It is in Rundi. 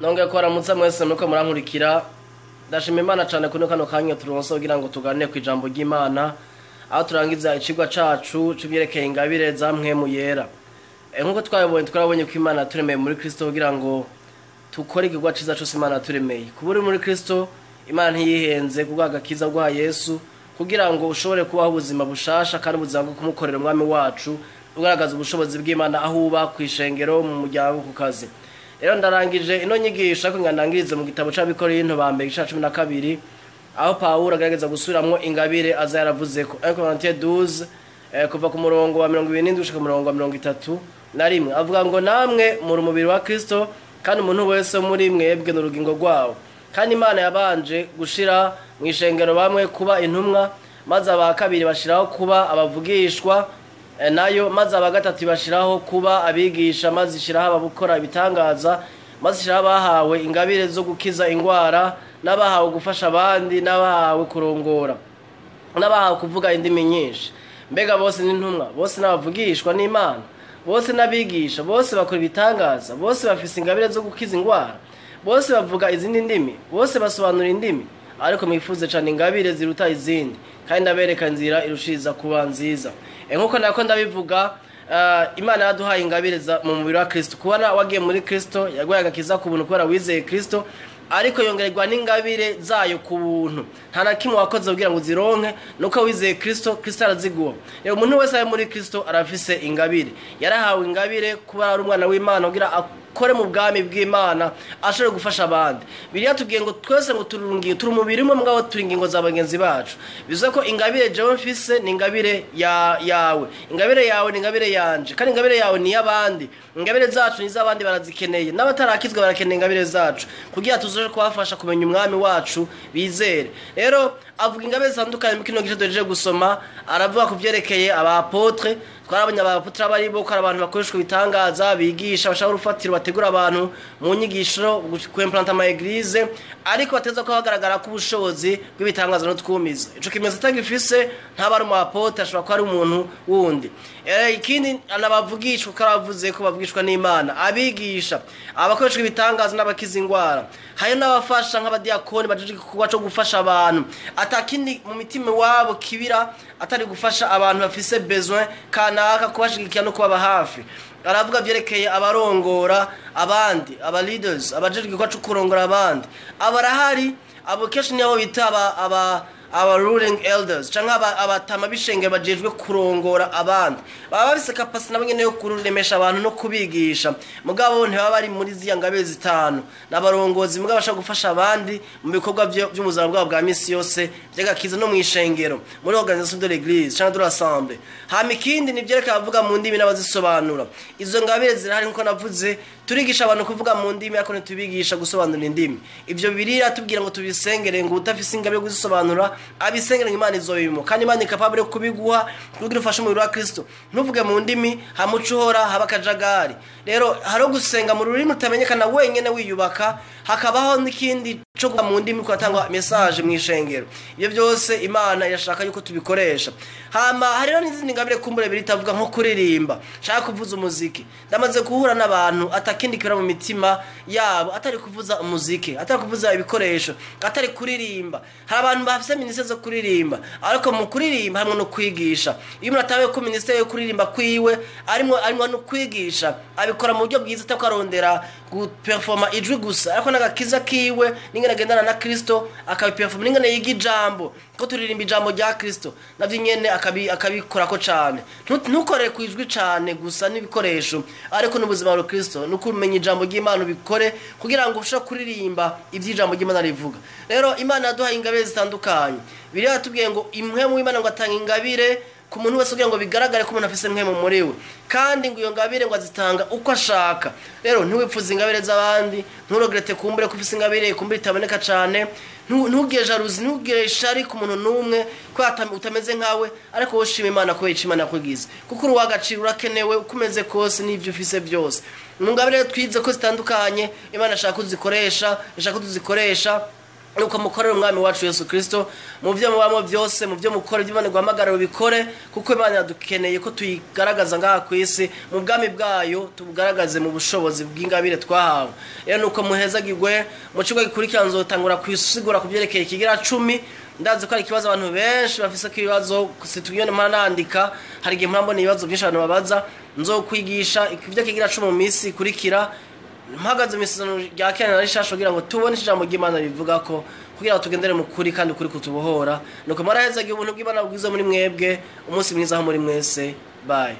Nongeye kubaramutsa mwese muriko murankurikira. Ndashima Imana cane kuri kano kanya turonse kugira ngo tuganire ku ijambo ry'Imana, aho turangiza icigwa cacu c'ivyerekeye ingabire za Mpwemu Yera. Nkuko twabibonye, twarabonye ko Imana yaturemeye muri Kristo kugira ngo tukore igikorwa ciza cose Imana yaturemeye. Kuba uri muri Kristo, Imana ntiyihenze kubwo agakiza bwa Yesu, kugira ngo ushobore kubaho ubuzima bushasha kandi ubuzima bwo kumukorera Umwami wacu, ugaragaza ubushobozi bw'Imana aho uba, kw'ishengero, mu muryango, ku kazi. Rero ndarangije ino nyigisho, ariko ndangirize mu gitabo c'Abikorinto ba mbere, igice ca 12, aho Pawulo agerageza gusubiramwo ingabire aza yaravuzeko. 1 Corinthiens 12, kuva ku murongo wa 27 gushika ku murongo wa 31, avuga ngo: "Namwe muri umubiri wa Kristo, kandi umuntu wese muri mwebwe ni urugingo rwawo. Kandi Imana yabanje gushira mu ishengero bamwe kuba intumwa, maze aba kabiri bashiraho kuba abavugishwa nayo, maze aba gatatu bashiraho kuba abigisha, maze ishiraho abakora ibitangaza, maze ishiraho abahawe ingabire zo gukiza ingwara, n'abahawe gufasha abandi, n'abahawe kurongora, n'abahawe kuvuga indimi nyinshi. Mbega bose ni intumwa? Bose n'abavugishwa n'Imana? Bose n'abigisha? Bose bakora ibitangaza? Bose bafise ingabire zo gukiza ingwara? Bose bavuga izindi ndimi? Bose basobanura indimi? Ariko mwifuze cane ingabire ziruta izindi. Kandi ndabereka inzira irushiriza kuba nziza." Nkuko nako ndabivuga, Imana yaduhaye ingabire mu mubiri wa Kristo. Kubona wagiye muri Kristo, yaguhaye agakiza ku buntu kubera wizeye Kristo, ariko yongererwa n'ingabire zayo ku buntu. Nta na kimwe wakoze kugira ngo uzironke, nuko wizeye Kristo, Kristo araziguha. Rero umuntu wese ari muri Kristo arafise ingabire. Yarahawe ingabire kuba ari umwana w'Imana kugira akore mu bwami bw'Imana, ashobore gufasha abandi. Biriya tubwiye ngo twese ngo turungiye, turi umubiri umwe, mugabo turi ingingo za bagenzi bacu. Bivuze ko ingabire jewe mfise ni ingabire yawe, ingabire yawe ni ingabire yanje, kandi ingabire yawe ni iy'abandi. Ingabire zacu ni iz'abandi, barazikeneye, n'abatarakizwa barakeneye ingabire zacu kugira tuzoje kubafasha kumenya Umwami wacu, bizere. Rero avuga ingabire zitandukanye mu kino gice duhejeje gusoma. Aravuga ku vyerekeye aba apôtres. Twarabonye aba apôtres abari bo, ko ari abantu bakoreshwa ibitangaza, bigisha, bashaka urufatiro, bategura abantu mu nyigisho, kwimplanta ama églises, ariko bateza ko hagaragara ko ubushobozi bw'ibitangaza n'utwumizo. Ico kimenyetso atagifise ntaba ari umu apôtre, ashobora kuba ari umuntu wundi. Ikindi anabavugishwa, ko aravuze ko bavugishwa n'Imana, abigisha, abakoreshwa ibitangaza n'abakiza ingwara. Hari n'abafasha nk'abadiyakoni bajeje igikorwa co gufasha abantu, atakindi mu mitima iwabo kibira atari gufasha abantu bafise besoin kanaka, kubashigikira no kubaba hafi. Aravuga vyerekeye abarongora abandi, aba leaders, abajejwe igikorwa co kurongora abandi. Abarahari abo kenshi nibo bita aba ruling elders canke abatama b'ishengero bajejwe kurongora abandi. Baba bafise capacité nabo nyene yo kuremesha abantu no kubigisha, mugabo ntibaba bari muri ziya ngabire zitanu. N'abarongozi, mugabo bashaka gufasha abandi mu bikorwa vy'ubuzima bwabo bwa misi yose vy'agakiza no mw'ishengero, muri organisation de l'église canke de l'assemblée. Hama ikindi ni vyerekeye abavuga mu ndimi n'abazisobanura. Izo ngabire zirahari. Nkuko navuze, turigisha abantu kuvuga mu ndimi, ariko ntitubigisha gusobanura indimi. Ivyo birira tubwira ngo tubisengere, ngo utafise ingabire yo kuzisobanura abisengere, ngo Imana izobimo, kandi Imana incapable yo kubiguha kugira ufashe umubiri wa Kristo. Ntuvuge mu ndimi hamuca uhora haba akajagari. Rero hariho gusenga mu rurimi rutamenyekana wenyene wiyubaka, hakabaho n'ikindi co kuvuga mu ndimi kuratangwa message mu ishengero. Ibyo byose Imana irashaka yuko tubikoresha. Hama hariho n'izindi ngabire kumbure biritavuga, nko kuririmba nshaka kuvuza umuziki. Ndamaze guhura n'abantu atakindi kibera mu mitima yabo atari kuvuza umuziki, atari kuvuza ibikoresho, atari kuririmba. Hari abantu bafise ministère zo kuririmba, ariko mu kuririmba hamwe no kwigisha. Iyo umuntu atawe ko ministère yo kuririmba kwiwe arimo no kwigisha, abikora mu buryo bwiza, atako arondera guperforma ijwi gusa, ariko n'agakiza kiwe n'ingene agendana na Kristo akabiperforma, n'ingene yiga ijambo, ko turirimba ijambo rya Kristo, navyo nyene akabikorako cane. Ntukore ku ijwi cane gusa n'ibikoresho, ariko n'ubuzima bwa Kristo, nuko umenya ijambo ry'Imana, ubikore kugira ngo ushobore kuririmba ivy'ijambo ry'Imana rivuga. Rero Imana yaduhaye ingabire zitandukanye. Biriya yatubwiye ngo impwemu w'Imana ngo atanga ingabire ku muntu wese kugira ngo bigaragare ko umuntu afise mpwemu muri we, kandi ngo iyo ngabire ngo azitanga uko ashaka. Rero ntiwipfuze ingabire z'abandi, nturegrette kumbure ko ufise ingabire kumbure itaboneka cane, ntugire jalousie, ntugire ishari ku muntu n'umwe ko utameze nkawe, ariko wowe ushima Imana kubera ico Imana yakugize, kuko uri uw'agaciro, urakenewe uko umeze kose n'ivyo ufise byose. Mu ngabire twize ko zitandukanye, Imana ishaka ko tuzikoresha, ishaka ko tuzikoresha. Nuko mukorere Umwami wacu Yesu Kristo mu byo mubamo byose, mu byo mukora, ibyo Imana iguhamagara ubikore, kuko Imana yadukeneye ko tuyigaragaza ngaha ku isi, mu bwami bwayo tubugaragaze mu bushobozi bw'ingabire twahawe. Rero nuko muhezagirwe. Mu kigo gikurikira nzotangura kwisigura ku byerekeye ikigira 10. Ndazi ko hari ikibazo abantu benshi bafise ko ibibazo situyone mpora nandika, hari igihe mpora mbona ibibazo byinshi abantu babaza. Nzokwigisha ibyo kigira 10 mu minsi ikurikira, mpagaze mu isezerano rya kera na rishasha, kugira ngo tubone ijambo ry'Imana rivuga ko, kugira ngo tugendere mu kuri kandi ukuri kutubohora. Nuko murahezagiye, ubuntu bw'Imana bwiza muri mwebwe. Umunsi mwiza aho muri mwese. Bye.